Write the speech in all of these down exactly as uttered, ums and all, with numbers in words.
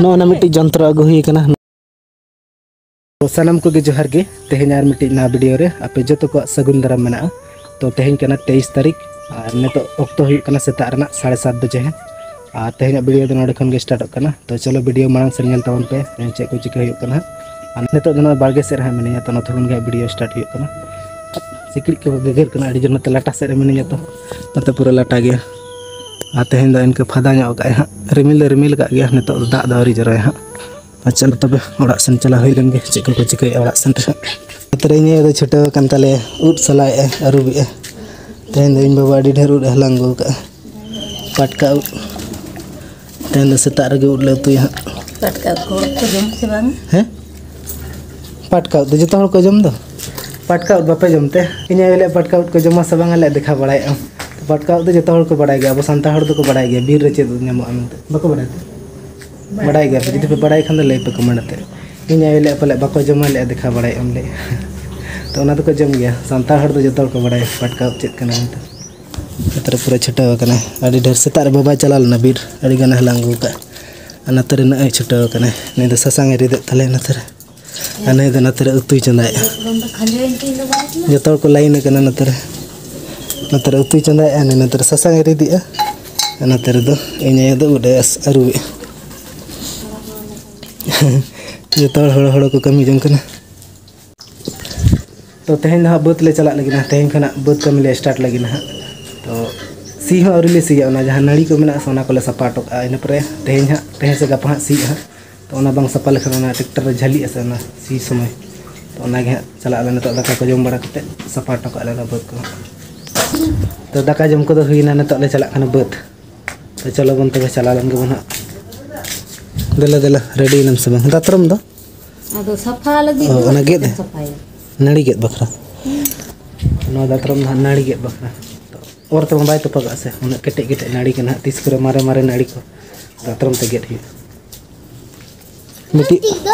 ᱱᱚᱜᱼᱚ ᱱᱟ ᱢᱤᱫᱴᱤᱡ ᱡᱚᱱᱛᱨᱚ ᱟᱹᱜᱩ ᱦᱩᱭ ᱠᱟᱱᱟ᱾ ᱛᱚ ᱥᱟᱱᱟᱢ ᱠᱚᱜᱮ ᱡᱚᱦᱟᱨ ᱜᱮ᱾ ᱛᱮᱦᱮᱧ ᱟᱨ ᱢᱤᱫᱴᱤᱡ ᱱᱟᱣᱟ ᱵᱷᱤᱰᱤᱭᱳ ᱨᱮ ᱟᱯᱮ ᱡᱚᱛᱚ ᱠᱚᱣᱟᱜ ᱥᱟᱹᱜᱩᱱ ᱫᱟᱨᱟᱢ ᱢᱮᱱᱟᱜᱼᱟ᱾ ᱛᱚ ᱛᱮᱦᱮᱧ ᱠᱟᱱᱟ ᱛᱮᱭᱤᱥ ᱛᱟᱹᱨᱤᱠᱷ, ᱟᱨ ᱱᱤᱛᱚᱜ ᱚᱠᱛᱚ ᱦᱩᱭᱩᱜ ᱠᱟᱱᱟ ᱥᱮᱛᱟᱜ ᱨᱮᱱᱟᱜ ᱥᱟᱲᱮ ᱥᱟᱛ ᱵᱟᱡᱮ ᱦᱟᱸᱜ᱾ ᱟᱨ ᱛᱮᱦᱮᱧᱟᱜ ᱵᱷᱤᱰᱤᱭᱳ ᱫᱚ ᱱᱚᱰᱮ ᱠᱷᱚᱱ ᱜᱮ ᱥᱴᱟᱨᱴᱚᱜ ᱠᱟᱱᱟ᱾ ᱛᱚ ᱪᱚᱞᱚ ᱵᱷᱤᱰᱤᱭᱳ ᱢᱟᱲᱟᱝ ᱥᱮᱫ ᱧᱮᱞ ᱛᱟᱵᱚᱱ ᱯᱮ, ᱛᱮᱦᱮᱧ ᱪᱮᱫ ᱠᱚ ᱪᱤᱠᱟᱹ ᱦᱩᱭᱩᱜ ᱠᱟᱱᱟ ᱦᱟᱸᱜ᱾ ᱟᱨ ᱱᱤᱛᱚᱜ ᱫᱚ ᱱᱚᱜᱼᱚᱭ ᱵᱟᱲᱜᱮ ᱥᱮᱫ ᱨᱮ ᱦᱟᱸᱜ ᱢᱤᱱᱟᱹᱧᱟ, ᱛᱚ ᱱᱚᱛᱮ ᱠᱷᱚᱱ ᱜᱮ ᱦᱟᱸᱜ ᱵᱷᱤᱰᱤᱭᱳ ᱥᱴᱟᱨᱴ ᱦᱩᱭᱩᱜ ᱠᱟᱱᱟ᱾ ᱥᱤᱠᱲᱤᱡ ᱠᱚ ᱜᱮᱜᱮᱨ ᱠᱟᱱᱟ ᱟᱹᱰᱤ ᱡᱳᱨ, ᱱᱚᱛᱮ ᱞᱟᱴᱟ ᱥᱮᱫ ᱨᱮ ᱢᱤᱱᱟᱹᱧᱟ, ᱛᱚ ᱱᱚᱛᱮ ᱯᱩᱨᱟᱹ ᱞᱟᱴᱟ ᱜᱮᱭᱟ᱾ ᱟᱨ ᱛᱮᱦᱮᱧ ᱫᱚ ᱤᱱᱠᱟᱹ ᱯᱷᱟᱫᱟ ᱧᱚᱜ ᱠᱟᱜᱼᱟᱭ ᱦᱟᱸᱜ, ᱨᱤᱢᱤᱞ ᱫᱚ ᱨᱤᱢᱤᱞ ᱠᱟᱜ ᱜᱮᱭᱟ, ᱱᱤᱛᱚᱜ ᱫᱚ ᱫᱟᱜ ᱫᱚ ᱟᱹᱣᱨᱤ ᱡᱚᱨᱚᱭᱟ ᱦᱟᱸᱜ᱾ ᱟᱪᱪᱷᱟ, ᱛᱚᱵᱮ ᱚᱲᱟᱜ ᱥᱮᱱ ᱪᱟᱞᱟᱣ ᱦᱩᱭ ᱞᱮᱱ ᱜᱮ, ᱪᱮᱫ ᱠᱚᱠᱚ ᱪᱤᱠᱟᱹᱭᱮᱫᱼᱟ ᱚᱲᱟᱜ ᱥᱮᱱ ᱨᱮ ᱦᱟᱸᱜ᱾ ᱱᱚᱛᱮ ᱨᱮ ᱤᱧ ᱟᱭᱳ ᱫᱚ ᱪᱷᱩᱴᱟᱹᱣ ᱟᱠᱟᱱ ᱛᱟᱞᱮᱭᱟ, ᱩᱫ ᱥᱟᱞᱟᱭᱮᱫᱼᱟᱭ, ᱟᱹᱨᱩᱵᱮᱫᱼᱟᱭ᱾ ᱛᱮᱦᱮᱧ ᱫᱚ ᱤᱧ ᱵᱟᱵᱟ ᱟᱹᱰᱤ ᱰᱷᱮᱨ ᱩᱫ ᱮ ᱦᱟᱞᱟᱝ ᱟᱹᱜᱩ ᱟᱠᱟᱫᱼᱟ, ᱯᱟᱴᱠᱟ ᱩᱫ᱾ ᱛᱮᱦᱮᱧ ᱫᱚ ᱥᱮᱛᱟᱜ ᱨᱮᱜᱮ ᱩᱫ ᱞᱮ ᱩᱛᱩᱭᱟ ᱦᱟᱸᱜ᱾ ᱯᱟᱴᱠᱟ ᱩᱫ ᱠᱚ ᱦᱚᱲ ᱠᱚ ᱡᱚᱢᱟ ᱥᱮ ᱵᱟᱝ? ᱦᱮᱸ? ᱯᱟᱴᱠᱟ ᱩᱫ ᱫᱚ ᱡᱚᱛᱚ ᱦᱚᱲ ᱠᱚ ᱡᱚᱢ ᱫᱚ᱾ ᱯᱟᱴᱠᱟ ᱩᱫ ᱵᱟᱯᱮ ᱡᱚᱢ ᱛᱮ? ᱤᱧ ᱟᱭᱳ ᱞᱟᱹᱭᱟ ᱯᱟᱴᱠᱟ ᱩᱫ ᱠᱚ ᱡᱚᱢᱟ ᱥᱮ ᱵᱟᱝ, ᱟᱞᱮᱭᱟᱜ ᱫᱮᱠᱷᱟ ᱵᱟᱲᱟᱭᱮᱫᱼᱟ᱾ ᱯᱟᱴᱠᱟ ᱩᱫ ᱫᱚ ᱡᱚᱛᱚ ᱦᱚᱲ ᱠᱚ ᱵᱟᱲᱟᱭ ᱜᱮᱭᱟ, ᱟᱵᱚ ᱥᱟᱱᱛᱟᱲ ᱦᱚᱲ ᱫᱚᱠᱚ ᱵᱟᱲᱟᱭ ᱜᱮᱭᱟ ᱵᱤᱨ ᱨᱮ ᱪᱮᱫ ᱩᱫ ᱧᱟᱢᱚᱜᱼᱟ ᱢᱮᱱᱛᱮ᱾ ᱵᱟᱠᱚ ᱵᱟᱲᱟᱭ ᱛᱮ? ᱵᱟᱲᱟᱭ ᱜᱮᱭᱟ ᱯᱮ, ᱡᱩᱫᱤ ᱯᱮ ᱵᱟᱲᱟᱭ ᱠᱷᱟᱱ ᱫᱚ ᱞᱟᱹᱭ ᱯᱮ ᱠᱚᱢᱮᱱᱴ ᱟᱛᱮ᱾ ᱤᱧ ᱟᱭᱳ ᱞᱟᱹᱭᱟ ᱯᱟᱞᱮ ᱵᱟᱠᱚ ᱡᱚᱢᱟ, ᱞᱟᱹᱭᱟ ᱫᱮᱠᱷᱟ ᱵᱟᱲᱟᱭᱮᱫ ᱟᱢ ᱞᱟᱹᱭ᱾ ᱛᱚ ᱚᱱᱟ ᱫᱚᱠᱚ ᱡᱚᱢ ᱜᱮᱭᱟ, ᱥᱟᱱᱛᱟᱲ ᱦᱚᱲ ᱫᱚ ᱡᱚᱛᱚ ᱦᱚᱲ ᱠᱚ ᱵᱟᱲᱟᱭᱟ ᱯᱟᱴᱠᱟ ᱩᱫ ᱪᱮᱫ ᱠᱟᱱᱟ ᱢᱮᱱᱛᱮ᱾ ᱱᱚᱛᱮ ᱨᱮ ᱯᱩᱨᱟᱹ ᱪᱷᱩᱴᱟᱹᱣ ᱟᱠᱟᱱᱟᱭ᱾ ᱟᱹᱰᱤ ᱰᱷᱮᱨ ᱥᱮᱛᱟᱜ ᱨᱮ ᱵᱟᱵᱟᱭ ᱪᱟᱞᱟᱣ ᱞᱮᱱᱟ ᱵᱤᱨ, ᱟᱹᱰᱤ ᱜᱟᱱᱮ ᱦᱟᱞᱟᱝ ᱟᱹᱜᱩ ᱠᱟᱜᱼᱟ᱾ ᱟᱨ ᱱᱚᱛᱮ ᱨᱮ ᱱᱚᱜᱼᱚᱭ ᱪᱷᱩᱴᱟᱹᱣ ᱟᱠᱟᱱᱟᱭ, ᱱᱩᱭ ᱫᱚ ᱥᱟᱥᱟᱝ ᱮ ᱨᱤᱫ ᱮᱫ ᱛᱟᱞᱮᱭᱟ ᱱᱚᱛᱮ ᱨᱮ᱾ ᱟᱨ ᱱᱩᱭ ᱫᱚ ᱱᱚᱛᱮ ᱨᱮ ᱩᱛᱩᱭ ᱪᱚᱸᱫᱟᱭᱮᱫᱼᱟ᱾ ᱡᱚᱛᱚ ᱦᱚᱲ ᱠᱚ ᱞᱟᱭᱤᱱ ᱟᱠᱟᱱᱟ ᱱᱚᱛᱮ ᱨᱮ᱾ ᱱᱚᱛᱮ ᱨᱮ ᱩᱛᱩᱭ ᱪᱚᱸᱫᱟᱭᱮᱫᱼᱟ, ᱱᱩᱭ ᱱᱚᱛᱮ ᱨᱮ ᱥᱟᱥᱟᱝ ᱮ ᱨᱤᱫᱮᱜᱼᱟ᱾ ᱟᱨ ᱱᱚᱛᱮ ᱨᱮᱫᱚ ᱤᱧ ᱟᱭᱳ ᱫᱚ ᱩᱫ ᱮ ᱟᱹᱨᱩᱵᱮᱜᱼᱟ᱾ ᱡᱚᱛᱚ ᱦᱚᱲ ᱦᱚᱲᱚ ᱦᱚᱲᱚ ᱠᱚ ᱠᱟᱹᱢᱤ ᱡᱚᱝ ᱠᱟᱱᱟ᱾ ᱛᱚ ᱛᱮᱦᱮᱧ ᱫᱚ ᱦᱟᱸᱜ ᱵᱟᱹᱫᱽ ᱞᱮ ᱪᱟᱞᱟᱜ ᱞᱟᱹᱜᱤᱫ ᱱᱟ, ᱛᱮᱦᱮᱧ ᱠᱷᱚᱱᱟᱜ ᱵᱟᱹᱫᱽ ᱠᱟᱹᱢᱤ ᱞᱮ ᱥᱴᱟᱨᱴ ᱞᱟᱹᱜᱤᱫ ᱱᱟᱦᱟᱜ᱾ ᱛᱚ ᱥᱤ ᱦᱚᱸ ᱟᱹᱣᱨᱤ ᱞᱮ ᱥᱤᱭᱟ, ᱚᱱᱟ ᱡᱟᱦᱟᱸ ᱱᱟᱹᱲᱤ ᱠᱚ ᱢᱮᱱᱟᱜᱼᱟ ᱥᱮ ᱚᱱᱟ ᱠᱚᱞᱮ ᱥᱟᱯᱷᱟ ᱦᱚᱴᱚ ᱠᱟᱜᱼᱟ᱾ ᱤᱱᱟᱹ ᱯᱚᱨᱮ ᱛᱮᱦᱮᱧ ᱦᱟᱸᱜ, ᱛᱮᱦᱮᱧ ᱥᱮ ᱜᱟᱯᱟ ᱦᱟᱸᱜ ᱥᱤᱜᱼᱟ ᱦᱟᱸᱜ᱾ ᱛᱚ ᱚᱱᱟ ᱵᱟᱝ ᱥᱟᱯᱷᱟ ᱞᱮᱠᱷᱟᱱ ᱚᱱᱟ ᱴᱨᱟᱠᱴᱟᱨ ᱨᱮ ᱡᱷᱟᱹᱞᱤᱜᱼᱟ ᱥᱮ ᱚᱱᱟ ᱥᱤ ᱥᱚᱢᱚᱭ᱾ ᱛᱚ ᱚᱱᱟᱜᱮ ᱦᱟᱸᱜ ᱪᱟᱞᱟᱜ ᱟᱞᱮ ᱱᱤᱛᱚᱜ ᱫᱟᱠᱟ ᱠᱚ ᱡᱚᱢ ᱵᱟᱲᱟ ᱠᱟᱛᱮᱫ ᱥᱟᱯᱷᱟ ᱦᱚᱴᱚ ᱠᱟᱜᱼᱟ ᱞᱮ ᱚᱱᱟ ᱵᱟᱹᱫᱽ ᱠᱚ ᱦᱟᱸᱜ᱾ ᱛᱚ ᱫᱟᱠᱟ ᱡᱚᱢ ᱠᱚᱫᱚ ᱦᱩᱭᱱᱟ, ᱱᱤᱛᱚᱜ ᱞᱮ ᱪᱟᱞᱟᱜ ᱠᱟᱱᱟ ᱵᱟᱹᱫᱽ᱾ ᱛᱚ ᱪᱚᱞᱚ ᱵᱚᱱ ᱛᱚᱵᱮ ᱪᱟᱞᱟᱣ ᱞᱮᱱ ᱜᱮᱵᱚᱱ ᱦᱟᱸᱜ᱾ ᱫᱮᱞᱟ ᱫᱮᱞᱟ, ᱨᱮᱰᱤ ᱭᱮᱱᱟᱢ ᱥᱮ ᱵᱟᱝ? ᱫᱟᱛᱨᱚᱢ ᱫᱚ? ᱟᱫᱚ ᱥᱟᱯᱷᱟ ᱞᱟᱹᱜᱤᱫ ᱚ, ᱫᱚ ᱚᱱᱟ ᱜᱮᱫ ᱪᱮᱫ ᱮᱢ ᱮ? ᱥᱟᱯᱷᱟᱭᱟ? ᱱᱟᱹᱲᱤ ᱜᱮᱫ ᱵᱟᱠᱷᱨᱟ᱾ ᱱᱚᱣᱟ ᱫᱟᱛᱨᱚᱢ ᱫᱚ ᱦᱟᱸᱜ ᱱᱟᱹᱲᱤ ᱜᱮᱫ ᱵᱟᱠᱷᱨᱟ᱾ ᱛᱚ ᱚᱨ ᱛᱮᱢᱟ ᱵᱟᱭ ᱛᱚᱯᱟᱜᱚᱜᱼᱟ ᱥᱮ, ᱩᱱᱟᱹᱜ ᱠᱮᱴᱮᱡ ᱠᱮᱴᱮᱡ ᱱᱟᱹᱲᱤ ᱠᱟᱱᱟ ᱦᱟᱸᱜ, ᱛᱤᱥ ᱠᱚᱨᱮ ᱢᱟᱨᱮ ᱢᱟᱨᱮ ᱱᱟᱹᱲᱤ ᱠᱚ ᱫᱟᱛᱨᱚᱢ ᱛᱮ ᱜᱮᱫ ᱦᱩᱭᱩᱜᱼᱟ᱾ ᱢᱤᱫᱴᱤᱡ,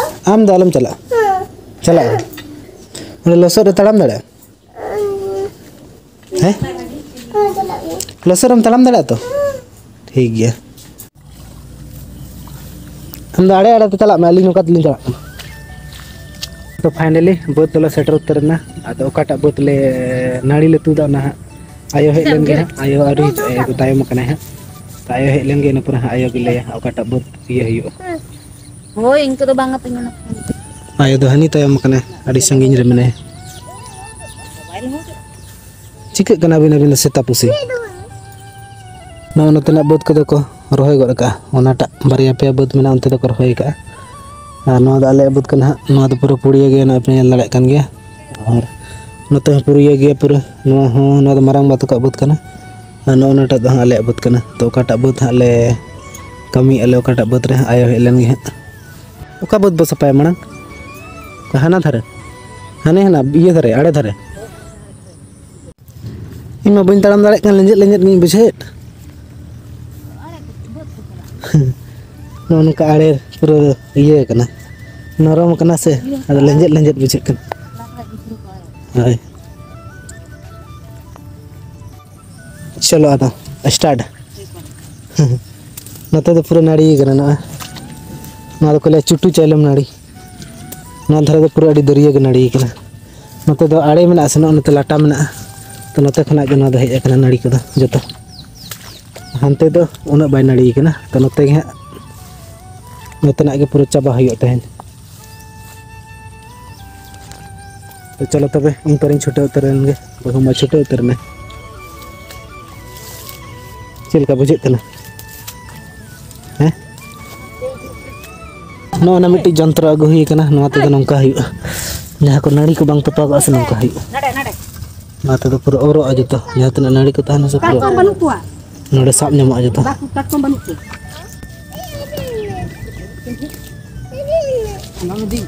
ᱟᱢ ᱫᱚ ᱟᱞᱚᱢ ᱪᱟᱞᱟᱜᱼᱟ᱾ ᱪᱟᱞᱟᱜᱼᱟ᱾ ᱚᱸᱰᱮ ᱞᱚᱥᱚᱫ ᱨᱮ ᱛᱟᱲᱟᱢ ᱫᱟᱲᱮᱭᱟᱜᱼᱟ? ᱦᱮᱸ? ᱞᱚᱥᱚᱫ ᱨᱮᱢ ᱛᱟᱲᱟᱢ ᱫᱟᱲᱮᱭᱟᱜᱼᱟ ᱛᱚ? ᱴᱷᱤᱠ ᱜᱮᱭᱟ᱾ ᱟᱢ ᱫᱚ ᱟᱲᱮ ᱟᱲᱮ ᱛᱮ ᱪᱟᱞᱟᱜ ᱢᱮ, ᱟᱹᱞᱤᱧ ᱱᱚᱝᱠᱟ ᱛᱮᱞᱤᱧ ᱪᱟᱞᱟᱜ ᱠᱟᱱᱟ᱾ ᱛᱚ finally ᱵᱟᱹᱫᱽ ᱫᱚᱞᱮ ᱥᱮᱴᱮᱨ ᱩᱛᱟᱹᱨ ᱮᱱᱟ᱾ ᱟᱫᱚ ᱚᱠᱟᱴᱟᱜ ᱵᱟᱹᱫᱽ ᱞᱮ ᱱᱟᱹᱲᱤ ᱞᱮ ᱛᱩᱫᱟ ᱚᱱᱟ ᱦᱟᱸᱜ ᱟᱭᱳ ᱦᱮᱡ ᱞᱮᱱ ᱜᱮ ᱦᱟᱸᱜ, ᱟᱭᱳ ᱟᱹᱣᱨᱤ ᱦᱤᱡᱩᱜᱼᱟ, ᱟᱭᱳ ᱫᱚ ᱛᱟᱭᱚᱢ ᱟᱠᱟᱱᱟᱭ ᱦᱟᱸᱜ᱾ ᱛᱚ ᱟᱭᱳ ᱦᱮᱡ ᱞᱮᱱ ᱜᱮ ᱤᱱᱟᱹ ᱯᱚᱨᱮ ᱦᱟᱸᱜ ᱟᱭᱳ ᱜᱮ ᱞᱟᱹᱭᱟ ᱦᱟᱸᱜ ᱚᱠᱟᱴᱟᱜ ᱵᱟᱹᱫᱽ ᱤᱭᱟᱹ ᱦᱩᱭᱩᱜᱼᱟ᱾ ᱦᱳᱭ, ᱤᱱᱠᱟᱹ ᱫᱚ ᱵᱟᱝ ᱟᱹᱛᱤᱧ ᱚᱱᱟ᱾ ᱟᱭᱳ ᱫᱚ ᱦᱟᱹᱱᱤ ᱛᱟᱭᱚᱢ ᱟᱠᱟᱱᱟᱭ, ᱟᱹᱰᱤ ᱥᱟᱺᱜᱤᱧ ᱨᱮ ᱢᱮᱱᱟᱭᱟ᱾ ᱪᱤᱠᱟᱹᱜ ᱠᱟᱱᱟ ᱟᱹᱵᱤᱱ, ᱟᱹᱵᱤᱱ ᱫᱚ ᱥᱮᱛᱟ ᱯᱩᱥᱤ? ᱱᱚᱜᱼᱚ ᱱᱚᱛᱮᱱᱟᱜ ᱵᱟᱹᱫᱽ ᱠᱚᱫᱚ ᱠᱚ ᱨᱚᱦᱚᱭ ᱜᱚᱫ ᱟᱠᱟᱜᱼᱟ, ᱚᱱᱟᱴᱟᱜ ᱵᱟᱨᱭᱟ ᱯᱮᱭᱟ ᱵᱟᱹᱫᱽ ᱢᱮᱱᱟᱜᱼᱟ, ᱚᱱᱛᱮ ᱫᱚᱠᱚ ᱨᱚᱦᱚᱭ ᱟᱠᱟᱜᱼᱟ᱾ ᱟᱨ ᱱᱚᱣᱟ ᱫᱚ ᱟᱞᱮᱭᱟᱜ ᱵᱟᱹᱫᱽ ᱠᱟᱱᱟ ᱦᱟᱸᱜ, ᱱᱚᱣᱟ ᱫᱚ ᱯᱩᱨᱟᱹ ᱯᱩᱲᱤᱭᱟᱹ ᱜᱮᱭᱟ, ᱱᱚᱜᱼᱚᱭ ᱯᱮ ᱧᱮᱞ ᱫᱟᱲᱮᱭᱟᱜ ᱠᱟᱱ ᱜᱮᱭᱟ᱾ ᱟᱨ ᱱᱚᱛᱮ ᱦᱚᱸ ᱯᱩᱲᱤᱭᱟᱹ ᱜᱮᱭᱟ ᱯᱩᱨᱟᱹ, ᱱᱚᱣᱟ ᱦᱚᱸ, ᱱᱚᱣᱟ ᱫᱚ ᱢᱟᱨᱟᱝ ᱵᱟ ᱛᱟᱠᱚᱣᱟᱜ ᱵᱟᱹᱫᱽ ᱠᱟᱱᱟ᱾ ᱟᱨ ᱱᱚᱜᱼᱚ ᱱᱚᱣᱟᱴᱟᱜ ᱫᱚ ᱦᱟᱸᱜ ᱟᱞᱮᱭᱟᱜ ᱵᱟᱹᱫᱽ ᱠᱟᱱᱟ᱾ ᱛᱚ ᱚᱠᱟᱴᱟᱜ ᱵᱟᱹᱫᱽ ᱦᱟᱸᱜ ᱞᱮ ᱠᱟᱹᱢᱤᱭᱮᱫᱼᱟ ᱞᱮ, ᱚᱠᱟᱴᱟᱜ ᱵᱟᱹᱫᱽ ᱨᱮ ᱦᱟᱸᱜ ᱟᱭᱳ ᱦᱮᱡ ᱞᱮᱱ ᱜᱮ ᱦᱟᱸᱜ᱾ ᱚᱠᱟ ᱵᱟᱹᱫᱽ ᱵᱚ ᱥᱟᱯᱷᱟᱭᱟ ᱢᱟᱲᱟᱝ? ᱦᱟᱱᱟ ᱫᱷᱟᱨᱮ, ᱦᱟᱱᱮ ᱦᱟᱱᱟ ᱤᱭᱟᱹ ᱫᱷᱟᱨᱮ, ᱟᱲᱮ ᱫᱷᱟᱨᱮ᱾ ᱤᱧ ᱢᱟ ᱵᱟᱹᱧ ᱛᱟᱲᱟᱢ ᱫᱟᱲᱮᱭᱟᱜ ᱠᱟᱱ, ᱞᱮᱸᱡᱮᱫ ᱞᱮᱸᱡᱮᱫ ᱜᱤᱧ ᱵᱩᱡᱷᱟᱹᱣᱮᱫ᱾ ᱱᱚᱜᱼᱚ ᱱᱚᱝᱠᱟ ᱟᱲᱮ ᱯᱩᱨᱟᱹ ᱤᱭᱟᱹ ᱠᱟᱱᱟ, ᱱᱚᱨᱚᱢ ᱠᱟᱱᱟ ᱥᱮ, ᱟᱫᱚ ᱞᱮᱸᱡᱮᱫ ᱞᱮᱸᱡᱮᱫ ᱵᱩᱡᱷᱟᱹᱜ ᱠᱟᱱᱟ᱾ ᱦᱳᱭ, ᱪᱚᱞᱚ ᱟᱫᱚ start᱾ ᱱᱚᱛᱮ ᱫᱚ ᱯᱩᱨᱟᱹ ᱱᱟᱹᱲᱤ ᱠᱟᱱᱟ ᱱᱚᱜᱼᱚᱭ, ᱱᱚᱣᱟ ᱫᱚᱠᱚ ᱞᱟᱹᱭᱟ ᱪᱩᱴᱩ ᱪᱟᱭᱞᱚᱢ ᱱᱟᱹᱲᱤ᱾ ᱱᱚᱣᱟ ᱫᱷᱟᱨᱮ ᱫᱚ ᱯᱩᱨᱟᱹ ᱟᱹᱰᱤ ᱫᱟᱹᱨᱭᱟᱹ ᱜᱮ ᱱᱟᱹᱲᱤ ᱠᱟᱱᱟ᱾ ᱱᱚᱛᱮ ᱫᱚ ᱟᱲᱮ ᱢᱮᱱᱟᱜᱼᱟ ᱥᱮ, ᱱᱚᱜᱼᱚ ᱱᱚᱛᱮ ᱞᱟᱴᱟ ᱢᱮᱱᱟᱜᱼᱟ, ᱛᱚ ᱱᱚᱛᱮ ᱠᱷᱚᱱᱟᱜ ᱜᱮ ᱱᱚᱣᱟ ᱫᱚ ᱦᱮᱡ ᱟᱠᱟᱱᱟ ᱱᱟᱹᱲᱤ ᱠᱚᱫᱚ ᱡᱚᱛᱚ᱾ ᱦᱟᱱᱛᱮ ᱫᱚ ᱩᱱᱟᱹᱜ ᱵᱟᱭ ᱱᱟᱹᱲᱤ ᱠᱟᱱᱟ, ᱛᱚ ᱱᱚᱛᱮ ᱜᱮ ᱦᱟᱸᱜ, ᱱᱚᱛᱮᱱᱟᱜ ᱜᱮ ᱯᱩᱨᱟᱹ ᱪᱟᱵᱟ ᱦᱩᱭᱩᱜᱼᱟ ᱛᱮᱦᱮᱧ᱾ ᱛᱚ ᱪᱚᱞᱚ ᱛᱚᱵᱮ, ᱤᱧ ᱯᱟᱨᱤᱧ ᱪᱷᱩᱴᱟᱹᱣ ᱩᱛᱟᱹᱨ ᱮᱱ ᱜᱮ, ᱵᱟᱹᱦᱩ ᱢᱟ ᱪᱷᱩᱴᱟᱹᱣ ᱩᱛᱟᱹᱨ ᱢᱮ᱾ ᱪᱮᱫ ᱞᱮᱠᱟ ᱵᱩᱡᱷᱟᱹᱜ ᱠᱟᱱᱟ? ᱦᱮᱸ? ᱱᱚᱜᱼᱚ ᱱᱟ ᱢᱤᱫᱴᱤᱡ ᱡᱚᱱᱛᱨᱚ ᱟᱹᱜᱩ ᱦᱩᱭ ᱠᱟᱱᱟ, ᱱᱚᱣᱟ ᱛᱮᱫᱚ ᱱᱚᱝᱠᱟ ᱦᱩᱭᱩᱜᱼᱟ, ᱡᱟᱦᱟᱸ ᱠᱚ ᱱᱟᱹᱲᱤ ᱠᱚ ᱵᱟᱝ ᱛᱚᱯᱟᱜᱚᱜᱼᱟ ᱥᱮ, ᱱᱚᱝᱠᱟ ᱦᱩᱭᱩᱜᱼᱟ᱾ ᱱᱚᱣᱟ ᱛᱮᱫᱚ ᱯᱩᱨᱟᱹ ᱚᱨᱚᱜᱼᱟ ᱡᱚᱛᱚ, ᱡᱟᱦᱟᱸ ᱛᱤᱱᱟᱹᱜ ᱱᱟᱹᱲᱤ ᱠᱚ ᱛᱟᱦᱮᱱᱟ ᱥᱮ, ᱯᱩᱨᱟᱹ ᱠᱟᱴᱠᱚᱢ ᱵᱟᱹᱱᱩᱜ ᱠᱚᱣᱟ᱾ ᱱᱚᱰᱮ ᱥᱟᱵ ᱧᱟᱢᱚᱜᱼᱟ ᱡᱚᱛᱚ᱾ ᱵᱟᱠᱚ, ᱠᱟᱴᱠᱚᱢ ᱵᱟᱹᱱᱩᱜ ᱠᱚᱣᱟ᱾ ᱚᱱᱟ ᱢᱟ ᱫᱤᱱ᱾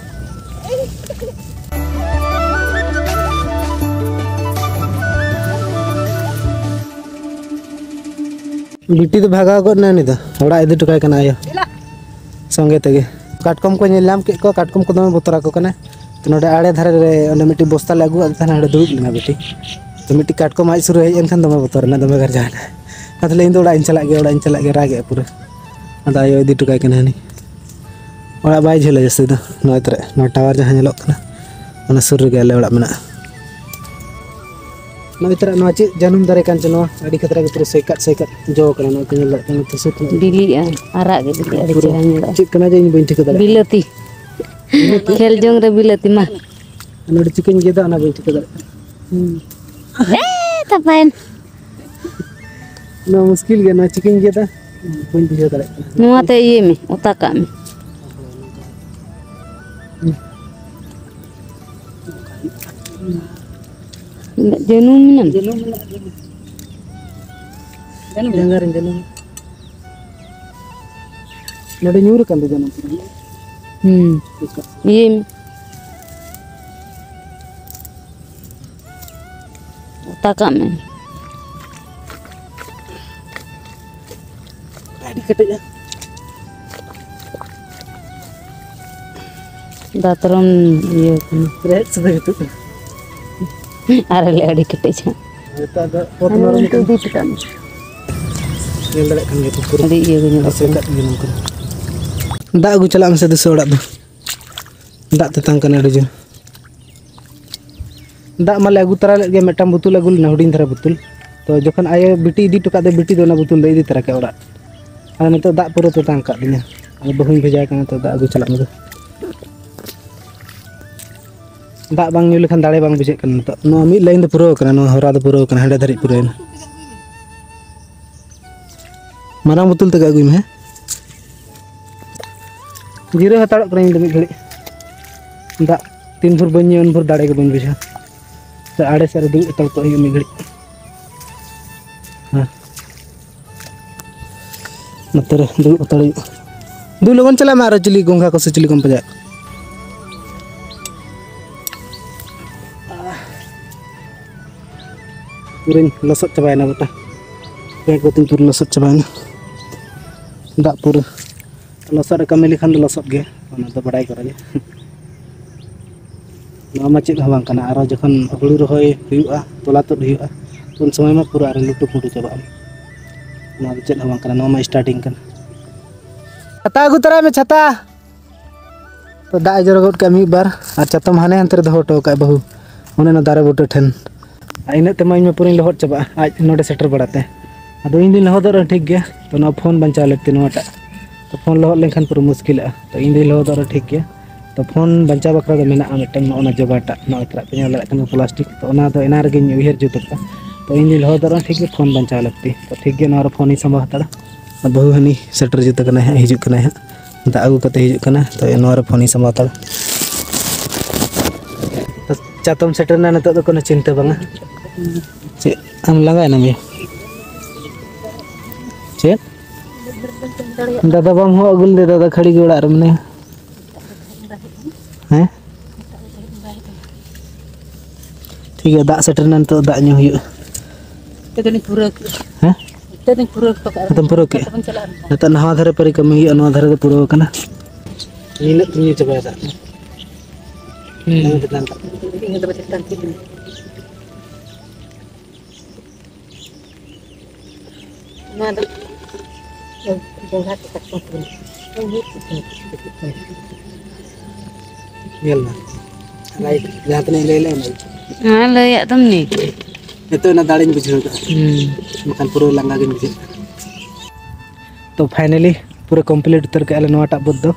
ᱵᱤᱴᱤ ᱫᱚ ᱵᱷᱟᱜᱟᱣ ᱜᱚᱫ ᱮᱱᱟ, ᱩᱱᱤ ᱫᱚ ᱚᱲᱟᱜ ᱤᱫᱤ ᱦᱚᱴᱚ ᱠᱟᱭ ᱠᱟᱱᱟ ᱟᱭᱳ᱾ ᱥᱚᱸᱜᱮ ᱛᱮᱜᱮ ᱠᱟᱴᱠᱚᱢ ᱠᱚ ᱧᱮᱞ ᱧᱟᱢ ᱠᱮᱫ ᱠᱚᱣᱟ, ᱠᱟᱴᱠᱚᱢ ᱠᱚ ᱫᱚᱢᱮ ᱵᱚᱛᱚᱨ ᱟᱠᱚ ᱠᱟᱱᱟ᱾ ᱛᱚ ᱱᱚᱰᱮ ᱟᱲᱮ ᱫᱷᱟᱨᱮ ᱨᱮ ᱚᱸᱰᱮ ᱢᱤᱫᱴᱤᱡ ᱵᱚᱥᱛᱟ ᱞᱮ ᱟᱹᱜᱩᱣᱟᱫ ᱛᱟᱦᱮᱱᱟ, ᱚᱸᱰᱮ ᱫᱩᱲᱩᱵ ᱞᱮᱱᱟ ᱵᱤᱴᱤ᱾ ᱛᱚ ᱢᱤᱫᱴᱤᱡ ᱠᱟᱴᱠᱚᱢ ᱟᱡ ᱥᱩᱨ ᱨᱮ ᱦᱮᱡ ᱮᱱ ᱠᱷᱟᱱ ᱫᱚᱢᱮ ᱵᱚᱛᱚᱨ ᱮᱱᱟ, ᱫᱚᱢᱮ ᱜᱟᱨᱡᱟᱣ ᱮᱱᱟ᱾ ᱟᱫᱚ ᱞᱟᱹᱭ, "ᱤᱧ ᱫᱚ ᱚᱲᱟᱜ ᱤᱧ ᱪᱟᱞᱟᱜ ᱜᱮ, ᱚᱲᱟᱜ ᱤᱧ ᱪᱟᱞᱟᱜ ᱜᱮ", ᱨᱟᱜ ᱮᱫᱼᱟ ᱯᱩᱨᱟᱹ᱾ ᱟᱫᱚ ᱟᱭᱳ ᱤᱫᱤ ᱦᱚᱴᱚ ᱠᱟᱭ ᱠᱟᱱᱟ ᱦᱟᱹᱱᱤ᱾ ᱚᱲᱟᱜ ᱵᱟᱭ ᱡᱷᱟᱹᱞᱟ ᱡᱟᱹᱥᱛᱤ ᱫᱚ, ᱱᱚᱜᱼᱚᱭ ᱛᱚᱨᱟ ᱱᱚᱣᱟ ᱴᱟᱣᱟᱨ ᱡᱟᱦᱟᱸ ᱧᱮᱞᱚᱜ ᱠᱟᱱᱟ, ᱚᱱᱟ ᱥᱩᱨ ᱨᱮᱜᱮ ᱟᱞᱮ ᱚᱲᱟᱜ ᱢᱮᱱᱟᱜᱼᱟ᱾ ᱱᱚᱜᱼᱚᱭ ᱛᱚᱨᱟ ᱱᱚᱣᱟ ᱪᱮᱫ ᱡᱟᱹᱱᱩᱢ ᱫᱟᱨᱮ ᱠᱟᱱ ᱪᱚ, ᱱᱚᱣᱟ ᱟᱹᱰᱤ ᱠᱷᱟᱛᱨᱟ ᱜᱮ ᱯᱩᱨᱟᱹ ᱥᱚᱭᱠᱟᱫ ᱥᱚᱭᱠᱟᱫ ᱡᱚ ᱠᱟᱱᱟ, ᱱᱚᱜᱼᱚᱭ ᱯᱮ ᱧᱮᱞ ᱫᱟᱲᱮᱭᱟᱜ ᱠᱟᱱᱟ, ᱱᱚᱛᱮ ᱥᱩᱨ ᱠᱷᱚᱱᱟᱜ᱾ ᱵᱤᱞᱤᱜᱼᱟ, ᱟᱨᱟᱜ ᱜᱮ ᱵᱤᱞᱤᱜᱼᱟ, ᱟᱹᱰᱤ ᱯᱩᱨᱟᱹ ᱪᱮᱦᱨᱟ ᱧᱮᱞᱚᱜᱼᱟ᱾ ᱪᱮᱫ ᱠᱟᱱᱟ ᱡᱮ ᱤᱧ ᱵᱟᱹᱧ ᱴᱷᱤᱠᱟᱹ ᱫᱟᱲᱮᱭᱟᱜ ᱠᱟᱱᱟ᱾ ᱵᱤᱞᱟᱹᱛᱤ᱾ ᱠᱷᱮᱞ ᱡᱚᱝ ᱨᱮ ᱵᱤᱞᱟᱹᱛᱤ ᱢᱟ᱾ ᱱᱚᱰᱮ ᱪᱤᱠᱟᱹᱧ ᱜᱮᱫᱟ, ᱚᱱᱟ ᱵᱟᱹᱧ ᱴᱷᱤᱠᱟᱹ ᱫᱟᱲᱮᱭᱟᱜ ᱠᱟᱱᱟ᱾ ᱦᱩᱸ᱾ ᱮ, ᱛᱟᱯᱟᱭᱮᱱ᱾ ᱱᱚᱣᱟ ᱢᱩᱥᱠᱤᱞ ᱜᱮᱭᱟ, ᱱᱚᱣᱟ ᱪᱤᱠᱟᱹᱧ ᱜᱮᱫᱟ, ᱵᱟᱹᱧ ᱵᱩᱡᱷᱟᱹᱣ ᱫᱟᱲᱮᱭᱟᱜ ᱠᱟᱱᱟ᱾ ᱱᱚᱣᱟ ᱛᱮ ᱤᱭᱟᱹᱭ ᱢᱮ, ᱚᱛᱟ ᱠᱟᱜ ᱢᱮ᱾ ᱡᱟᱹᱱᱩᱢ ᱢᱮᱱᱟᱢ? ᱡᱟᱹᱱᱩᱢ ᱢᱮᱱᱟᱜᱼᱟ, ᱡᱟᱹᱱᱩᱢ᱾ ᱡᱟᱹᱱᱩᱢ? ᱡᱟᱸᱜᱟ ᱨᱮ ᱡᱟᱹᱱᱩᱢ᱾ ᱱᱚᱰᱮ ᱧᱩᱨ ᱟᱠᱟᱱ ᱫᱚ ᱡᱟᱹᱱᱩᱢ᱾ ᱦᱩᱸ᱾ ᱤᱭᱟᱹᱭ ᱢᱮ᱾ ᱚᱛᱟ ᱠᱟᱜ ᱢᱮ᱾ ᱟᱹᱰᱤ ᱠᱮᱴᱮᱡᱼᱟ᱾ ᱫᱟᱛᱨᱚᱢ ᱤᱭᱟᱹ ᱠᱟᱱᱟ᱾ ᱨᱮᱦᱮᱫ ᱥᱩᱫᱷᱟᱹ ᱜᱮ ᱛᱩᱫ ᱮᱱᱟ᱾ ᱟᱨ ᱟᱞᱮ ᱟᱹᱰᱤ ᱠᱮᱴᱮᱡᱼᱟ᱾ ᱱᱤᱛᱚᱜ ᱫᱚ ᱯᱚᱛ ᱟᱞᱮ ᱱᱚᱨᱚᱢ ᱩᱱᱠᱩ ᱠᱟᱱᱟ᱾ ᱤᱫᱤ ᱦᱚᱴᱚ ᱠᱟᱜ ᱢᱮ᱾ ᱧᱮᱞ ᱫᱟᱲᱮᱭᱟᱜ ᱠᱟᱱ ᱜᱮᱭᱟ ᱯᱮ ᱯᱩᱨᱟᱹ᱾ ᱟᱹᱰᱤ ᱤᱭᱟᱹ ᱜᱮ ᱧᱮᱞᱚᱜ ᱮᱥᱮᱫ ᱠᱟᱱᱟ᱾ ᱠᱟᱜ ᱜᱮ ᱱᱚᱝᱠᱟ᱾ ᱫᱟᱜ ᱟᱹᱜᱩ ᱪᱟᱞᱟᱜ ᱢᱮᱥᱮ ᱫᱩᱥᱨᱟᱹ ᱚᱲᱟᱜ ᱫᱚ᱾ ᱫᱟᱜ ᱛᱮᱛᱟᱝ ᱠᱟᱱᱟ ᱟᱹᱰᱤ ᱡᱳᱨ᱾ ᱫᱟᱜ ᱢᱟᱞᱮ ᱟᱹᱜᱩ ᱛᱚᱨᱟ ᱞᱮᱫ ᱜᱮ, ᱢᱤᱫᱴᱟᱝ ᱵᱳᱛᱚᱞ ᱟᱹᱜᱩ ᱞᱮᱱᱟ, ᱦᱩᱰᱤᱧ ᱫᱷᱟᱨᱟ ᱵᱳᱛᱚᱞ᱾ ᱛᱚ, ᱡᱚᱠᱷᱚᱱ ᱟᱭᱳ ᱵᱤᱴᱤ ᱤᱫᱤ ᱦᱚᱴᱚ ᱠᱟᱜ ᱫᱚ, ᱵᱤᱴᱤ ᱫᱚ ᱚᱱᱟ ᱵᱳᱛᱚᱞ ᱫᱚ ᱤᱫᱤ ᱛᱚᱨᱟ ᱠᱮᱫ ᱚᱲᱟᱜ᱾ ᱟᱫᱚ ᱱᱤᱛᱚᱜ ᱫᱟᱜ ᱯᱩᱨᱟᱹ ᱛᱮᱛᱟᱝ ᱠᱟᱜ ᱞᱤᱧᱟ᱾ ᱟᱫᱚ ᱵᱟᱹᱦᱩᱧ ᱵᱷᱮᱡᱟᱭ ᱠᱟᱱᱟ ᱱᱤᱛᱚᱜ ᱫᱟᱜ ᱟᱹᱜᱩ ᱪᱟᱞᱟᱜ ᱢᱮ᱾ ᱫᱟᱜ ᱵᱟᱝ ᱧᱩ ᱞᱮᱠᱷᱟᱱ ᱫᱟᱲᱮ ᱵᱟᱝ ᱵᱩᱡᱷᱟᱹᱜ ᱠᱟᱱᱟ ᱱᱤᱛᱚᱜ᱾ ᱱᱚᱣᱟ ᱢᱤᱫ ᱞᱟᱭᱤᱱ ᱫᱚ ᱯᱩᱨᱟᱹᱣ ᱠᱟᱱᱟ, ᱱᱚᱣᱟ ᱦᱚᱨᱟ ᱫᱚ ᱯᱩᱨᱟᱹᱣ ᱠᱟᱱᱟ, ᱦᱟᱸᱰᱮ ᱫᱷᱟᱹᱨᱤᱡ ᱯᱩᱨᱟᱹᱣ ᱮᱱᱟ᱾ ᱢᱟᱨᱟᱝ ᱵᱳᱛᱚᱞ ᱛᱮᱜᱮ ᱟᱹᱜᱩᱭ ᱢᱮ, ᱦᱮᱸ? ᱡᱤᱨᱟᱹᱣ ᱦᱟᱛᱟᱲᱚᱜ ᱠᱟᱹᱱᱟᱹᱧ ᱤᱧ ᱫᱚ ᱢᱤᱫ ᱜᱷᱟᱹᱲᱤᱡ᱾ ᱫᱟᱜ ᱛᱤᱱ ᱵᱷᱳᱨ ᱵᱟᱹᱧ ᱧᱩᱭᱟ, ᱩᱱ ᱵᱷᱳᱨ ᱫᱟᱲᱮ ᱜᱮ ᱵᱟᱹᱧ ᱵᱩᱡᱷᱟᱹᱣᱟ᱾ ᱥᱮ ᱟᱲᱮ ᱥᱮᱫ ᱨᱮ ᱫᱩᱲᱩᱵ ᱦᱟᱛᱟᱲ ᱠᱚᱜ ᱦᱩᱭᱩᱜᱼᱟ ᱢᱤᱫ ᱜᱷᱟᱹᱲᱤᱡ᱾ ᱦᱮᱸ᱾ ᱱᱚᱛᱮ ᱨᱮ ᱫᱩᱲᱩᱵ ᱦᱟᱛᱟᱲ ᱦᱩᱭᱩᱜᱼᱟ᱾ ᱫᱩ, ᱞᱚᱜᱚᱱ ᱪᱟᱞᱟᱜ ᱢᱮ, ᱟᱨᱚ ᱪᱤᱞᱤ ᱜᱚᱝᱜᱷᱟ ᱠᱚ ᱥᱮ ᱪᱤᱞᱤ ᱠᱚᱢ ᱯᱟᱸᱡᱟᱭᱮᱫ ᱠᱚᱣᱟ? ᱯᱩᱨᱟᱹᱧ ᱞᱚᱥᱚᱫ ᱪᱟᱵᱟᱭᱮᱱᱟ ᱜᱚᱴᱟ᱾ ᱯᱮᱱᱴ ᱠᱚᱛᱤᱧ ᱯᱩᱨᱟᱹ ᱞᱚᱥᱚᱫ ᱪᱟᱵᱟᱭᱮᱱᱟ᱾ ᱫᱟᱜ ᱯᱩᱨᱟᱹ ᱞᱚᱥᱚᱫ ᱨᱮ ᱠᱟᱹᱢᱤ ᱞᱮᱠᱷᱟᱱ ᱫᱚ ᱞᱚᱥᱚᱫ ᱜᱮ, ᱚᱱᱟ ᱫᱚ ᱵᱟᱰᱟᱭ ᱠᱚᱨᱟ ᱜᱮ᱾ ᱱᱚᱣᱟ ᱢᱟ ᱪᱮᱫ ᱦᱚᱸ ᱵᱟᱝ ᱠᱟᱱᱟ, ᱟᱨᱚ ᱡᱚᱠᱷᱚᱱ ᱦᱩᱲᱩ ᱨᱚᱦᱚᱭ ᱦᱩᱭᱩᱜᱼᱟ, ᱛᱚᱞᱟ ᱛᱩᱫ ᱦᱩᱭᱩᱜᱼᱟ, ᱩᱱ ᱥᱚᱢᱚᱭ ᱢᱟ ᱯᱩᱨᱟᱹ ᱟᱨᱚ ᱞᱩᱴᱩ ᱯᱩᱴᱩ ᱪᱟᱵᱟᱜᱼᱟ᱾ ᱱᱚᱣᱟ ᱫᱚ ᱪᱮᱫ ᱦᱚᱸ ᱵᱟᱝ ᱠᱟᱱᱟ, ᱱᱚᱣᱟ ᱢᱟ starting ᱠᱟᱱᱟ᱾ ᱪᱷᱟᱛᱟ ᱟᱹᱜᱩ ᱛᱚᱨᱟᱭ ᱢᱮ, ᱪᱷᱟᱛᱟ᱾ ᱛᱚ ᱫᱟᱜ ᱮ ᱡᱚᱨᱚ ᱜᱚᱫ ᱠᱟᱜᱼᱟ ᱢᱤᱫ ᱵᱟᱨ, ᱟᱨ ᱪᱟᱛᱚᱢ ᱦᱟᱱᱮ ᱦᱟᱱᱛᱮ ᱨᱮ ᱫᱚᱦᱚ ᱦᱚᱴᱚ ᱠᱟᱜᱼᱟ ᱵᱟᱹᱦᱩ, ᱚᱱᱮ ᱚᱱᱟ ᱫᱟᱨᱮ ᱵᱩᱴᱟᱹ ᱴᱷᱮᱱ᱾ ᱟᱨ ᱤᱱᱟᱹᱜ ᱛᱮᱢᱟ ᱤᱧ ᱢᱟ ᱯᱩᱨᱟᱹᱧ ᱞᱚᱦᱚᱫ ᱪᱟᱵᱟᱜᱼᱟ ᱟᱡ ᱱᱚᱰᱮ ᱥᱮᱴᱮᱨ ᱵᱟᱲᱟᱛᱮ᱾ ᱟᱫᱚ ᱤᱧ ᱫᱩᱧ ᱞᱚᱦᱚᱫᱚᱜ ᱨᱮᱦᱚᱸ ᱴᱷᱤᱠ ᱜᱮᱭᱟ, ᱛᱚ ᱱᱚᱣᱟ ᱯᱷᱳᱱ ᱵᱟᱧᱪᱟᱣ ᱞᱟᱹᱠᱛᱤ ᱱᱚᱣᱟᱴᱟᱜ᱾ ᱛᱚ ᱯᱷᱳᱱ ᱞᱚᱦᱚᱫ ᱞᱮᱱᱠᱷᱟᱱ ᱯᱩᱨᱟᱹ ᱢᱩᱥᱠᱤᱞᱚᱜᱼᱟ᱾ ᱛᱚ ᱤᱧ ᱫᱩᱧ ᱞᱚᱦᱚᱫᱚᱜ ᱨᱮᱦᱚᱸ ᱴᱷᱤᱠ ᱜᱮᱭᱟ᱾ ᱛᱚ ᱯᱷᱳᱱ ᱵᱟᱧᱪᱟᱣ ᱵᱟᱠᱷᱨᱟ ᱫᱚ ᱢᱮᱱᱟᱜᱼᱟ ᱢᱤᱫᱴᱟᱝ ᱱᱚᱜᱼᱚ ᱱᱟ ᱡᱚᱜᱟᱲᱴᱟᱜ, ᱱᱚᱜᱼᱚᱭ ᱛᱚᱨᱟᱜ ᱯᱮ ᱧᱮᱞ ᱫᱟᱲᱮᱭᱟᱜ ᱠᱟᱱᱟ ᱯᱞᱟᱥᱴᱤᱠ, ᱛᱚ ᱚᱱᱟ ᱫᱚ ᱮᱱᱟ ᱨᱮᱜᱮᱧ ᱩᱭᱦᱟᱹᱨ ᱡᱩᱛ ᱟᱠᱟᱫᱼᱟ᱾ ᱛᱚ ᱤᱧ ᱫᱩᱧ ᱞᱚᱦᱚᱫᱚᱜ ᱨᱮᱦᱚᱸ ᱴᱷᱤᱠ ᱜᱮᱭᱟ, ᱯᱷᱳᱱ ᱵᱟᱧᱪᱟᱣ ᱞᱟᱹᱠᱛᱤ᱾ ᱛᱚ ᱴᱷᱤᱠ ᱜᱮᱭᱟ, ᱱᱚᱣᱟ ᱨᱮ ᱯᱷᱳᱱᱤᱧ ᱥᱟᱢᱵᱟᱣ ᱦᱟᱛᱟᱲᱟ᱾ ᱵᱟᱹᱦᱩ ᱦᱟᱹᱱᱤ ᱥᱮᱴᱮᱨ ᱡᱩᱛ ᱟᱠᱟᱱᱟᱭ ᱦᱟᱸᱜ, ᱦᱤᱡᱩᱜ ᱠᱟᱱᱟᱭ ᱦᱟᱸᱜ, ᱫᱟᱜ ᱟᱹᱜᱩ ᱠᱟᱛᱮ ᱦᱤᱡᱩᱜ ᱠᱟᱱᱟ᱾ ᱛᱚ ᱱᱚᱣᱟ ᱨᱮ ᱯᱷᱳᱱᱤᱧ ᱥᱟᱢᱵᱟᱣ ᱦᱟᱛᱟᱲᱟ᱾ ᱪᱟᱛᱚᱢ ᱥᱮᱴᱮᱨ ᱮᱱᱟ, ᱱᱤᱛᱚᱜ ᱫᱚ ᱠᱳᱱᱳ ᱪᱤᱱᱛᱟᱹ ᱵᱟᱝᱟ᱾ ᱪᱮᱫ ᱟᱢ ᱞᱟᱸᱜᱟᱭᱮᱱᱟᱢ ᱭᱟ? ᱪᱮᱫ? ᱫᱟᱫᱟ ᱵᱟᱢ ᱦᱚᱦᱚ ᱟᱹᱜᱩ ᱞᱮᱫᱮ? ᱫᱟᱫᱟ ᱠᱷᱟᱹᱲᱤ ᱜᱮ ᱚᱲᱟᱜ ᱨᱮ ᱢᱮᱱᱟᱭᱟ᱾ ᱦᱮᱸ? ᱴᱷᱤᱠ ᱜᱮᱭᱟ, ᱫᱟᱜ ᱥᱮᱴᱮᱨ ᱮᱱᱟ, ᱱᱤᱛᱚᱜ ᱫᱟᱜ ᱧᱩ ᱦᱩᱭᱩᱜᱼᱟ᱾ ᱱᱤᱛᱚᱜ ᱫᱚᱞᱤᱧ ᱯᱩᱨᱟᱹᱣ ᱠᱮᱫᱟ᱾ ᱦᱮᱸ? ᱱᱤᱛᱚᱜ ᱫᱚᱧ ᱯᱩᱨᱟᱹᱣ ᱠᱮᱫᱟ᱾ ᱱᱤᱛᱚᱜ ᱯᱩᱨᱟᱹᱣ ᱠᱮᱫ? ᱱᱤᱛᱚᱜ ᱱᱟᱣᱟ ᱫᱷᱟᱨᱮ ᱯᱟᱹᱨᱤ ᱠᱟᱹᱢᱤ ᱦᱩᱭᱩᱜᱼᱟ, ᱱᱚᱣᱟ ᱫᱷᱟᱨᱮ ᱫᱚ ᱯᱩᱨᱟᱹᱣ ᱠᱟᱱᱟ᱾ ᱱᱤᱱᱟᱹᱜ ᱛᱮᱢ ᱧᱩ ᱪᱟᱵᱟᱭᱟ ᱫᱟᱜ ᱫᱚ᱾ ᱦᱩᱸ᱾ ᱱᱚᱣᱟ ᱪᱮᱛᱟᱱ ᱨᱮ᱾ ᱤᱧ ᱫᱚ ᱪᱮᱛᱟᱱ ᱛᱤ ᱨᱮ᱾ ᱱᱚᱣᱟ ᱫᱚ ᱜᱚᱸᱜᱷᱟ ᱠᱚ ᱠᱟᱴᱠᱚᱢ ᱠᱚ ᱧᱮᱞ ᱢᱮ, ᱞᱟᱭᱤᱴ ᱡᱟᱦᱟᱸ ᱛᱤᱱᱟᱹᱜ ᱞᱟᱹᱭ ᱞᱮ ᱚᱱᱟ ᱜᱮ᱾ ᱦᱮᱸ, ᱞᱟᱹᱭᱟᱜ ᱫᱚᱢ ᱱᱤᱡᱮ᱾ ᱱᱤᱛᱚᱜ ᱚᱱᱟ ᱫᱟᱲᱮᱧ ᱵᱩᱡᱷᱟᱹᱣ ᱮᱫᱟ᱾ ᱦᱩᱸ᱾ ᱵᱟᱠᱷᱟᱱ ᱯᱩᱨᱟᱹ ᱞᱟᱸᱜᱟ ᱜᱤᱧ ᱵᱩᱡᱷᱟᱹᱣ ᱮᱫᱟ᱾ ᱛᱚ finally ᱯᱩᱨᱟᱹ complete ᱩᱛᱟᱹᱨ ᱠᱮᱜᱼᱟ ᱞᱮ ᱱᱚᱣᱟᱴᱟᱜ ᱵᱟᱹᱫᱽ ᱫᱚ᱾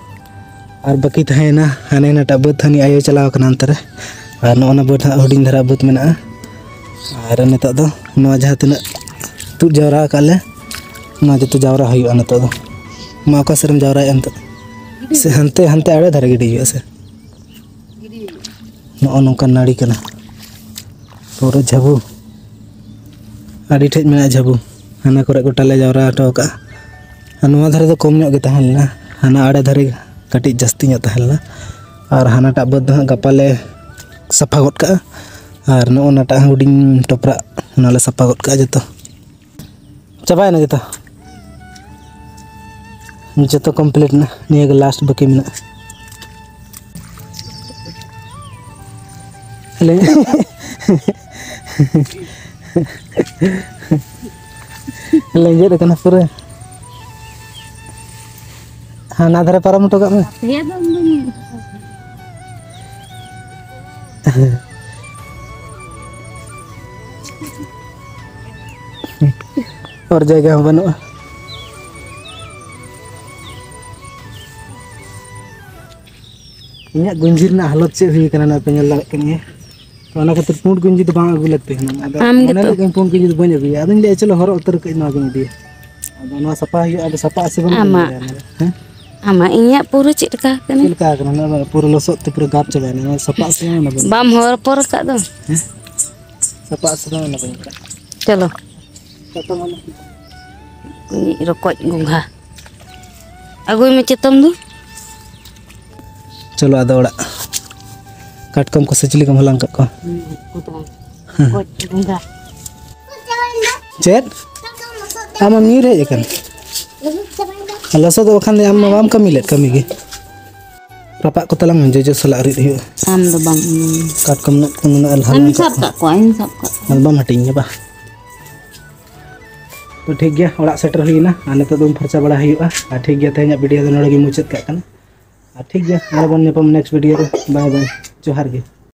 ᱟᱨ ᱵᱟᱹᱠᱤ ᱛᱟᱦᱮᱸᱭᱮᱱᱟ ᱦᱟᱱᱮ ᱦᱟᱱᱟᱴᱟᱜ ᱵᱟᱹᱫᱽ, ᱦᱟᱹᱱᱤ ᱟᱭᱳ ᱪᱟᱞᱟᱣ ᱠᱟᱱᱟ ᱚᱱᱛᱮ ᱨᱮ᱾ ᱟᱨ ᱱᱚᱜᱼᱚ ᱱᱟ ᱵᱟᱹᱫᱽ ᱦᱟᱸᱜ ᱦᱩᱰᱤᱧ ᱫᱷᱟᱨᱟ ᱵᱟᱹᱫᱽ ᱢᱮᱱᱟᱜᱼᱟ᱾ ᱟᱨ ᱱᱤᱛᱚᱜ ᱫᱚ ᱱᱚᱣᱟ ᱡᱟᱦᱟᱸ ᱛᱤᱱᱟᱹᱜ ᱛᱩᱫ ᱡᱟᱣᱨᱟ ᱟᱠᱟᱫ ᱞᱮ, ᱱᱚᱣᱟ ᱡᱚᱛᱚ ᱡᱟᱣᱨᱟ ᱦᱩᱭᱩᱜᱼᱟ ᱱᱤᱛᱚᱜ ᱫᱚ᱾ ᱢᱟ ᱚᱠᱟ ᱥᱮᱫ ᱨᱮᱢ ᱡᱟᱣᱨᱟᱭᱮᱫᱼᱟ ᱱᱤᱛᱚᱜ? ᱥᱮ ᱦᱟᱱᱛᱮ, ᱦᱟᱱᱛᱮ ᱟᱲᱮ ᱫᱷᱟᱨᱮ ᱜᱤᱰᱤ ᱦᱩᱭᱩᱜᱼᱟ ᱥᱮ? ᱱᱚᱜᱼᱚ ᱱᱚᱝᱠᱟᱱ ᱱᱟᱹᱲᱤ ᱠᱟᱱᱟ, ᱯᱩᱨᱟᱹ ᱡᱷᱟᱹᱵᱩ᱾ ᱟᱹᱰᱤ ᱴᱷᱮᱡ ᱢᱮᱱᱟᱜᱼᱟ ᱡᱷᱟᱹᱵᱩ, ᱦᱟᱱᱟ ᱠᱚᱨᱮ ᱜᱚᱴᱟ ᱞᱮ ᱡᱟᱣᱨᱟ ᱦᱚᱴᱚ ᱠᱟᱜᱼᱟ᱾ ᱟᱨ ᱱᱚᱣᱟ ᱫᱷᱟᱨᱮ ᱫᱚ ᱠᱚᱢ ᱧᱚᱜ ᱜᱮ ᱛᱟᱦᱮᱸ ᱞᱮᱱᱟ, ᱦᱟᱱᱟ ᱟᱲᱮ ᱫᱷᱟᱨᱮ ᱠᱟᱹᱴᱤᱡ ᱡᱟᱹᱥᱛᱤ ᱧᱚᱜ ᱛᱟᱦᱮᱸ ᱞᱮᱱᱟ᱾ ᱟᱨ ᱦᱟᱱᱟᱴᱟᱜ ᱵᱟᱹᱫᱽ ᱫᱚ ᱦᱟᱸᱜ ᱜᱟᱯᱟ ᱞᱮ ᱥᱟᱯᱷᱟ ᱜᱚᱫ ᱠᱟᱜᱼᱟ᱾ ᱟᱨ ᱱᱚᱜᱼᱚ ᱱᱟᱴᱟᱜ ᱦᱩᱰᱤᱧ ᱴᱚᱯᱨᱟᱜ, ᱚᱱᱟ ᱞᱮ ᱥᱟᱯᱷᱟ ᱜᱚᱫ ᱠᱟᱜᱼᱟ ᱡᱚᱛᱚ᱾ ᱪᱟᱵᱟᱭᱮᱱᱟ ᱡᱚᱛᱚ? ᱡᱚᱛᱚ complete ᱮᱱᱟ, ᱱᱤᱭᱟᱹ ᱜᱮ last ᱵᱟᱹᱠᱤ ᱢᱮᱱᱟᱜᱼᱟ᱾ ᱞᱮ-, ᱞᱮᱸᱡᱮᱫ ᱟᱠᱟᱱᱟ ᱯᱩᱨᱟᱹ᱾ ᱦᱟᱱᱟ ᱫᱷᱟᱨᱮ ᱯᱟᱨᱚᱢ ᱦᱚᱴᱚ ᱠᱟᱜ ᱢᱮ᱾ ᱦᱮᱸ, ᱟᱫᱚ ᱩᱱᱫᱚᱧ ᱚᱨ ᱡᱟᱭᱜᱟ ᱦᱚᱸ ᱵᱟᱹᱱᱩᱜᱼᱟ᱾ ᱤᱧᱟᱹᱜ ᱜᱩᱸᱡᱤ ᱨᱮᱱᱟᱜ ᱦᱟᱞᱚᱛ ᱪᱮᱫ ᱦᱩᱭ ᱠᱟᱱᱟ, ᱱᱚᱜᱼᱚᱭ ᱯᱮ ᱧᱮᱞ ᱫᱟᱲᱮᱭᱟᱜ ᱠᱟᱱ ᱜᱮᱭᱟ᱾ ᱛᱚ, ᱚᱱᱟ ᱠᱷᱟᱹᱛᱤᱨ ᱯᱩᱸᱰ ᱜᱩᱸᱡᱤ ᱫᱚ ᱵᱟᱝ ᱟᱹᱜᱩ ᱞᱟᱹᱠᱛᱤ ᱠᱟᱱᱟ᱾ ᱟᱫᱚ ᱟᱢ ᱢᱚᱱᱮ ᱜᱮᱛᱚ᱾ ᱞᱮᱫ ᱜᱤᱧ ᱯᱩᱸᱰ ᱜᱩᱸᱡᱤ ᱫᱚ ᱵᱟᱹᱧ ᱟᱹᱜᱩᱭᱟ᱾ ᱟᱫᱚᱧ ᱞᱟᱹᱭᱟ, "ᱪᱚᱞᱚ, ᱦᱚᱨᱚᱜ ᱩᱛᱟᱹᱨ ᱠᱟᱜ ᱤᱧ, ᱱᱚᱣᱟ ᱜᱤᱧ ᱤᱫᱤᱭᱟ᱾" ᱟᱫᱚ ᱱᱚᱣᱟ ᱥᱟᱯᱟ ᱦᱩᱭᱩᱜᱼᱟ, ᱟᱫᱚ ᱥᱟᱯᱟ ᱟᱥᱮ ᱵᱟᱝ ᱟᱢᱟᱜ᱾ ᱵᱟᱹᱧ ᱵᱟᱲᱟᱭᱟ ᱱᱚᱣᱟ ᱫᱚ᱾ ᱦᱮᱸ? ᱟᱢᱟᱜ ᱤᱧᱟᱹᱜ ᱯᱩᱨᱟᱹ ᱪᱮᱫ ᱞᱮᱠᱟ ᱠᱟᱱᱟ? ᱪᱮᱫ ᱞᱮᱠᱟ ᱠᱟᱱᱟ? ᱱᱚᱣᱟ ᱫᱚ ᱯᱩᱨᱟᱹ ᱞᱚᱥᱚᱫ ᱛᱮ ᱯᱩᱨᱟᱹ ᱜᱟᱨ ᱪᱟᱵᱟᱭᱮᱱᱟ᱾ ᱱᱚᱣᱟ ᱥᱟᱯᱟ ᱟᱥᱮ ᱵᱟᱝ ᱚᱱᱟ ᱵᱟᱹᱧ ᱵᱟᱢ ᱦᱚᱨ ᱯᱚᱨ ᱟᱠᱟᱫ ᱫᱚ᱾ ᱦᱮᱸ? ᱥᱟᱯᱟ ᱟᱥᱮ ᱵᱟᱝ ᱚᱱᱟ ᱵᱟᱹᱧ ᱵᱟᱲᱟᱭᱟ᱾ ᱪᱚᱞᱚ᱾ ᱪᱟᱛᱚᱢ ᱟᱞᱮ᱾ ᱨᱚᱠᱚᱡ ᱜᱚᱸᱜᱷᱟ᱾ ᱟᱹᱜᱩᱭ ᱢᱮ ᱪᱟᱛᱚᱢ ᱫᱚ᱾ ᱪᱚᱞᱚ ᱟᱫᱚ ᱚᱲᱟᱜ᱾ ᱠᱟᱴᱠᱚᱢ ᱠᱚ ᱥᱮ ᱪᱤᱞᱤ ᱠᱚᱢ ᱦᱟᱞᱟᱝ ᱠᱟᱜ ᱠᱚᱣᱟ? ᱦᱩᱸ, ᱩᱱᱠᱩ ᱫᱚ ᱵᱟᱝ᱾ ᱦᱮᱸ᱾ ᱨᱚᱠᱚᱡ ᱜᱚᱸᱜᱷᱟ᱾ ᱪᱮᱫ? ᱟᱢ ᱧᱤᱨ ᱦᱮᱡ ᱟᱠᱟᱱ? ᱞᱚᱥᱚᱫ ᱫᱚ ᱵᱟᱠᱷᱟᱱ ᱫᱚ ᱟᱢ ᱢᱟ ᱵᱟᱢ ᱠᱟᱹᱢᱤ ᱞᱮᱫ ᱠᱟᱹᱢᱤ ᱜᱮ᱾ ᱨᱟᱯᱟᱜ ᱠᱚ ᱛᱟᱞᱟᱝ ᱢᱮ, ᱡᱚᱡᱚ ᱥᱟᱞᱟᱜ ᱨᱤᱫ ᱦᱩᱭᱩᱜᱼᱟ᱾ ᱟᱢ ᱫᱚ ᱵᱟᱝ᱾ ᱠᱟᱴᱠᱚᱢ ᱱᱩᱱᱟᱹᱜ ᱠᱚ ᱱᱩᱱᱟᱹᱜ ᱮ ᱦᱟᱞᱟᱝ ᱟᱢ ᱥᱟᱵ ᱠᱟᱜ ᱠᱟᱜ ᱠᱚᱣᱟ, ᱤᱧ ᱥᱟᱵ ᱠᱟᱜ ᱠᱚᱣᱟ᱾ ᱟᱨ ᱵᱟᱢ ᱦᱟᱹᱴᱤᱧᱟ ᱵᱟ? ᱛᱚ ᱴᱷᱤᱠ ᱜᱮᱭᱟ, ᱚᱲᱟᱜ ᱥᱮᱴᱮᱨ ᱦᱩᱭᱱᱟ ᱟᱨ ᱱᱤᱛᱚᱜ ᱫᱚ ᱩᱢ ᱯᱷᱟᱨᱪᱟ ᱵᱟᱲᱟ ᱦᱩᱭᱩᱜᱼᱟ᱾ ᱟᱨ ᱴᱷᱤᱠ ᱜᱮᱭᱟ, ᱛᱮᱦᱮᱧᱟᱜ ᱵᱷᱤᱰᱤᱭᱳ ᱫᱚ ᱱᱚᱰᱮ ᱜᱮ ᱢᱩᱪᱟᱹᱫ ᱠᱟᱜ ᱠᱟᱱᱟ᱾ ᱟᱨ ᱴᱷᱤᱠ ᱜᱮᱭᱟ, ᱟᱨᱚ ᱵᱚᱱ ᱧᱟᱯᱟᱢ ᱱᱮᱠᱥᱴ ᱵᱷᱤᱰᱤᱭᱳ ᱨᱮ᱾ ᱵᱟᱭ ᱵᱟᱭ, ᱡᱚᱦᱟᱨ ᱜᱮ᱾